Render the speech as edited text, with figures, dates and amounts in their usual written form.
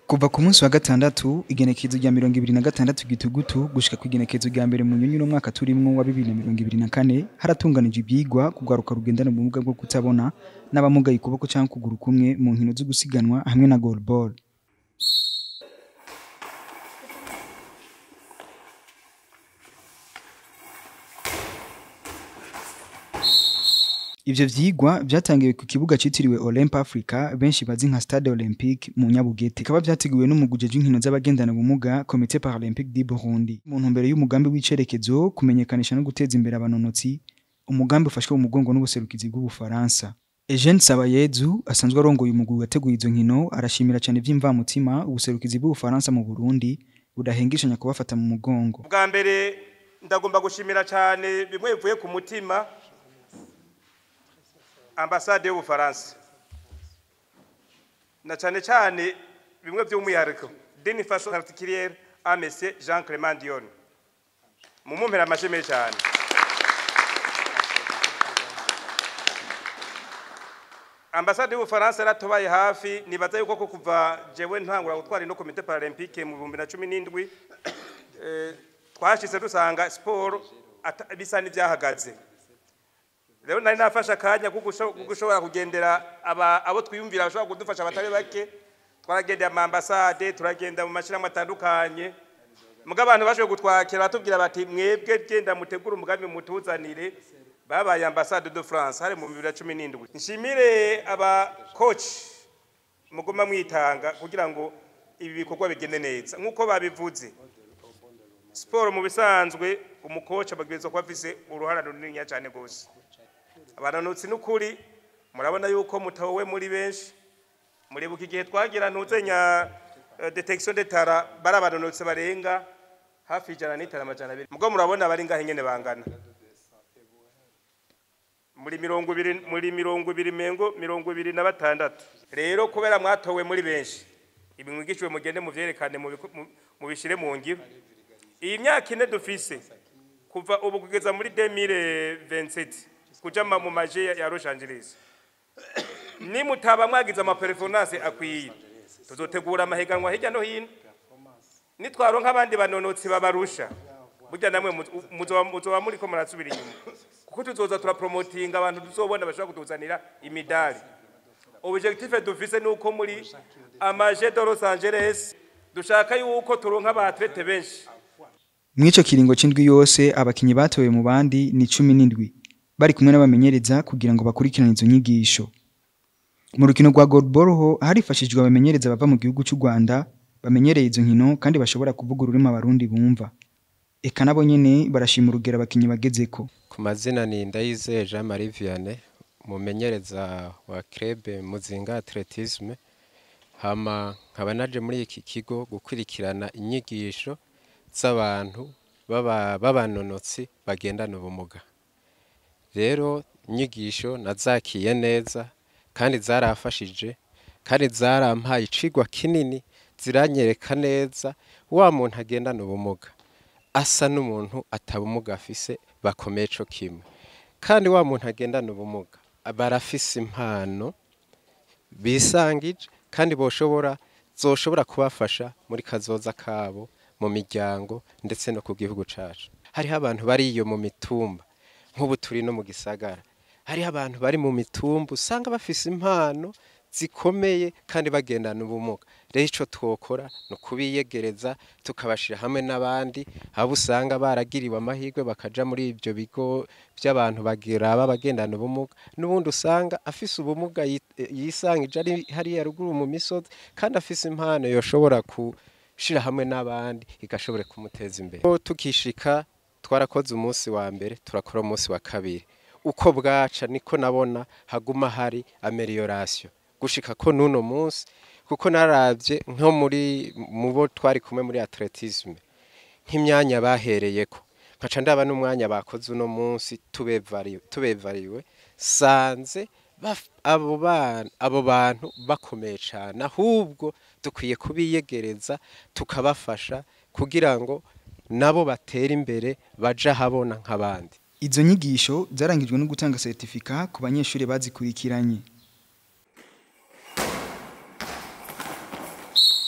Kuva ku munsi wa gatandatu igenekerezo rya 26 Gitugutu gushika ku igenekerezo rya mbere mu nyonyi n'umwaka turimwo wa 2024 haratunganije ivyigwa kugwaruka rugendana ubumuga bwo kutabona n'abamugaye ukuboko canke ukuguru kumwe mu nkino zo gusiganwa hamwe na goalball. Ivyo vyigwa vyatangiwe ku kibuga citiriwe Olymp Africa benshi bazi nka Stade Olympique mu Nyabugete. Bikaba vyateguwe n'umugwi w'inkino z'abagendana ubumuga Comité Paralympique du Burundi mu ntumbero y'umugambi w'icerekezo kumenyekanisha no guteza imbere abanonotsi, umugambi ufashwe mu mugongo n'ubuserukizi bw'Ubufaransa. Eugene Sabayezu asanzwe arongoye umugwi wateguye izo nkino arashimira cane vy'imvamutima ubuserukizi bw'Ubufaransa mu Burundi budahengeshanya kubafata mu mugongo. Bwa mbere ndagomba gushimira cane bimwe bivuye ku mutima ambasade y'Ubufaransa na cyane cyane bimwe by'umwihariko d'une façon particulière à monsieur Jean Clément Dion, mumumpera amashimwe cyane. Ambasade y'Ubufaransa yaratubaye hafi, nibaza yuko ko kuva jewe ntangura gutwara ino comité paralympique mu 2017 twashitse dusanga sport bisa n'ivyahagaze. Rero nari nafasha akanya kuko gushobora kugendera abo twiyumvira bashobora kudufasha batari bake. Twaragendera ama ambassade, turagenda mu mashirahamwe atandukanye, muga abantu bashoboye kutwakira batubwira bati mwebwe genda mutegure umugambi mutuzanire. Babaye ambassade de France hari mu 2017. Nshimire aba coach muguma mwitanga kugira ngo ibi bikorwa bigende neza nkuko babivuze. Sport mu bisanzwe umukocha ababwirizwa kuba afise uruhara runini cyane gose. Abanonotsi n'ukuri murabona yuko mutawe muri benshi, muribuka igihe twagira ntuzenya detection de tara bari abanonotsi barenga hafi 102. Mugo murabona bari ngahe nyene bangana muri 20 muri 20 mengo 26. Rero kubera mwatowe muri benshi ibi mwigishwe mugende muvyerekane mubishire mu ngiro. Iyi myaka ine dufise kuva ubu kugeza muri 2027 kuja mu maje ya Los Angeles, ni mutaba mwagize ama performance akwiye tuzotegura amahiganwa hirya no hino. Nitwaronka abandi banonotsi babarusha burya namwe muzoba muri ko murasubira inyuma, kuko tuzoza turapromotinga abantu tuzobona bashobora kutuzanira imidali. Objectif dufise nuko muri amaje de Los Angeles dushaka yuko turonka aba athlete benshi. Mwico kiringo c'indwi yose abakinyi batowe mu bandi ni 17 bari kumwe n'abamenyereza kugira ngo bakurikirane izo nyigisho. Mu rukino rwa goalball ho harifashijwe abamenyereza bava mu gihugu cy'u Rwanda bamenyereye izo nkino kandi bashobora kuvuga ururimi abarundi bumva. Eka nabo nyene barashima urugero abakinyi bagezeko. Ku mazina ni Ndayizeye Jean Marie Vianney, umumenyereza wa club Muzinga Athletisme. Hama nkaba naje muri iki kigo gukurikirana inyigisho z'abantu b'abanonotsi bagendana ubumuga. Rero inyigisho nazakiye neza kandi zarafashije kandi zarampaye icigwa kinini, ziranyereka neza wa muntu agendana ubumuga asa n'umuntu atabumuga afise bakomeye co kimwe, kandi wa muntu agendana ubumuga barafise impano bisangije kandi boshobora zoshobora kubafasha muri kazoza kabo mu miryango ndetse no ku gihugu cacu. Hariho abantu bari iyo mu mitumba nk'ubu turi no mu gisagara, hariho abantu bari mu mitumba usanga bafise impano zikomeye kandi bagendana ubumuga. Rero ico twokora no kubiyegereza tukabashira hamwe n'abandi abo usanga baragiriwe amahirwe bakaja muri ibyo bigo by'abantu bagiraba bagendana ubumuga, n'ubundi usanga afise ubumuga yisangije ari hariya ruguru mu misozi kandi afise impano yoshobora kushira hamwe n'abandi igashobora kumuteza imbere. Tukishika twarakoze umunsi wa mbere, turakora umunsi wa kabiri, uko bwaca niko nabona haguma hari amelioration gushika ko nuno munsi, kuko naravye nko muri mubo twari kumwe muri athletisme nk'imyanya bahereyeko nkaca ndaba n'umwanya bakoze uno munsi tubevariwe sanze abo bantu bakomeye cane, ahubwo dukwiye kubiyegereza tukabafasha kugira ngo nabo batera imbere baja habona nk'abandi. Izo nyigisho zarangijwe no gutanga certificat ku banyeshuri bazikurikiranye.